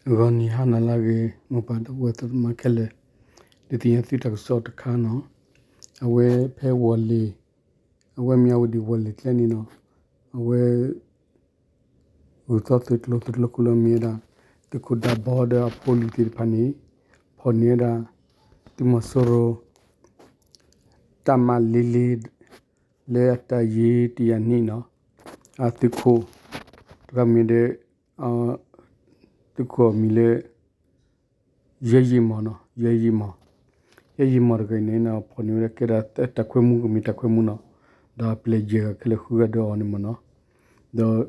ဂီၤနံၤဟါနၤလၢအဂ့ၤ မိၢ်ပၢ်ဒီပုၢ်ဝဲၢ်သရၣ်သမါခဲလၢာ်, ဒုးသ့ၣ်ညါသုတၢ်ကစီၣ်တခါနီၤ, အဝဲဖဲဝီၤလ့ၤ, အဝဲမ့ၢ်အဝဲဒံးဝီၤလ့ၤကျဲန့ၣ်နီၤ, အဝဲ ဂုၢ်သီသုးကျိၤ သုးကျိၤခိၣ်လၢမ့ၢ်ဝဲဒၣ် သုးခိၣ်ဒးဘီဒီးအဖိလံၤသ့ၣ်တဖၣ်န့ၣ် ဖီၣ်န့ၢ်ဝဲဒၣ် သုးမီၤစိရိၤ တၢ်မၤလ့လ့ လၢအတၢ်ယ့တယၤနံၣ်နီၤ, အသုးခိၣ် တဂၤမ့ၢ်ဒီး သုးခိၣ်အမံၤလၢ ယဲယံာ်မီၢ်နီၤ, ယဲယံာ်မီၢ်, ယဲယံာ်မီၢ်တဂၤအံၤန့ၣ် ဖီၣ်န့ၢ်ဝဲဒၣ်ကဲဒၣ်တၢ်ခွဲးမူ ကမ့ၢ်တၢ်ခွဲးမူနီၤ, ဒီးပျဲၢ်ယဲၢ်ဂၤခဲလၢာ်ဃုဂၤဒီးအီၤန့ၣ်မီၢ်နီၤ, ဒီး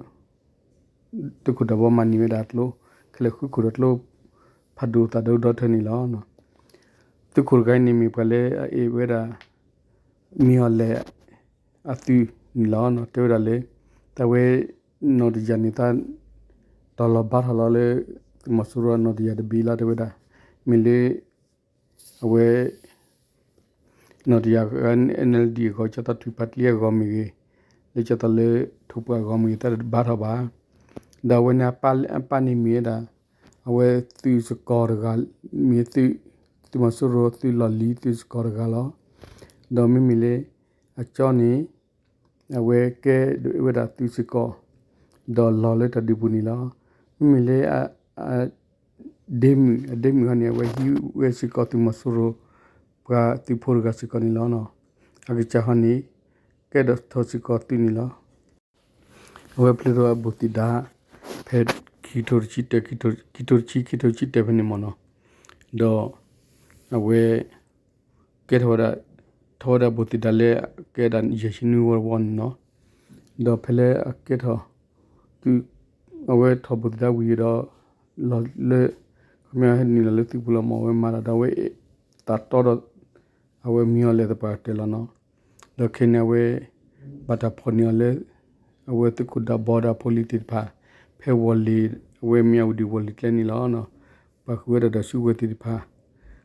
သုးခိၣ်ဒးဘီမၤန့ၢ်ဝဲဒၣ်ကျိ ခဲလၢာ်ဃုခိၣ်ဒီးကျိ ဖးဒိၣ်သးဒီဒီထၢန့ၣ်လီၤ. သုးခိၣ်တဂၤအံၤန့ၣ်မ့ၢ်ပှၤလၢအအဲၣ်ဝဲဒၣ် မ့ၢ်အီၤလဲၣ် အသုးန့ၣ်လီၤ. တဲဝဲဒၣ်လၢ တၢ်ဝဲ နီၣ်တယၤန့ၣ် တၢ်လီၤဘါထီၣ်လီၤလၢ သုးမီၤစိရိၤနီၣ်တယၤတဘ့ၣ်လီၤ တဲဝဲဒၣ်, မ့ၢ်လၢ အဝဲ နီၣ်တယၤ NLD အဂီၢ် ကၠီသီထွံၣ်ဖးတလံအဂီၢ်မ့ၢ်ဂ့ၤ, လၢကၠီသီလၢထိၣ်ပှၢ်အဂီၢ်မ့ၢ်ဂ့ၤ တၢ်တဘါထီၣ်ဘၣ်. ဒီးအဝဲန့ၣ်အပၢ်န့ၣ်မ့ၢ်ဝဲဒၣ် အဝဲသုးစကီၤတဂၤ မ့ၢ်သုး သုးမီၤစိရိၤသုးလီၢ်လံၤသုးစကီၤတဂၤလီၤ. ဒီးမ့မ့ၢ်လၢ အကၠီန့ၣ် အဝဲကဲဒိးဝဲဒၣ်သုးစကီၤ ဒီးလီၤလၢတၢ်ဒုးပူၤန့ၣ်လီၤ. မ့မ့ၢ်လၢ ဒ့မုၣ် အဒ့မုၣ်ဟီန့ၣ် အဝဲဟံးဝဲစ့ၢ်ကီးသုးမီၤစိရိၤ ပှၤသုးဖိတဂၤစ့ၢ်ကီးန့ၣ်လီၤ. အကစၢ်ဟီန့ၣ် ကဲဒိးထီၣ်စ့ၢ်ကီးသုးန့ၣ်လီၤ. အဝဲဖျိထီၣ်အဘူးသ့ၣ်ဒါ ဖဲခံကထိတဆံတၢ ခံကထိတဆံ ခံကထိတဆံတၢဖဲန့ၣ်မ့ၢ်နီၤ, ဒီး အဝဲ ကဲထီၣ်ဝဲဒၣ် ထီၣ်ဝဲဒၣ်ဘူးသ့ၣ်ဒါလၢ ကဲဒၣ်ယဲၢ်ဆံနွံဝီဝီန့ၣ်နီၤ, ဒီးဖဲလၢအကဲထီၣ် သုး အဝဲထီၣ်ဘူးသ့ၣ်ဒါဝံၤဒီး လီၤလၢ ခီပညီဟဲနုာ်လီၤလၢသုးပူၤလီၤမ့ၢ် အဝဲမၤတၢ်ဒီးအဝဲ သးတီဒီး အဝဲမ့ၢ်အီၤလဲၤသပှၢ်ကတၢၢ်လီၤနီၤ. ဒီးခဲန့ၣ်အဝဲ ဘၣ်တၢ်ဖီၣ်န့ၢ်အီၤလၢ အဝဲသုးခိၣ်ဒးဘီဒီးအဖိလံၤသ့ၣ်တဖၣ် ဖဲဝီၤလ့ၤ အဝဲမ့ၢ်အဝဲဒံးဝီၤလ့ၤကျဲန့ၣ်လီၤ. ပှၤဃုဝဲဒၣ်ဒီးစုကဝဲၤသ့ၣ်တဖၣ်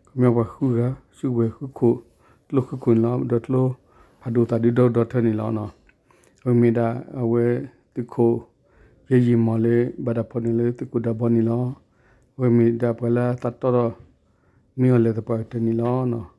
ခီပညီပှၤဃုဂၤ စုကဝဲၤဃုခိၣ် ကျိဃုခိၣ်န့ၣ်လီၤ. ဒီးကျိဖးဒိၣ်သးဒုဒီဒီထၢန့ၣ်လီၤ. အဝဲမ့ၢ်ဒၣ်အဝဲသုးခိၣ် ယဲယံာ်မီၢ်လၢ ဘၣ်တၢ်ဖီၣ်န့ၢ်လၢသုးခိၣ်ဒးဘီန့ၣ်လီၤ. အဝဲမ့ၢ်ဒၣ်ပှၤလၢအသးတီဒီး မ့ၢ်အီၤလဲၤသပှၢ်ကတၢၢ်န့ၣ်လီၤ.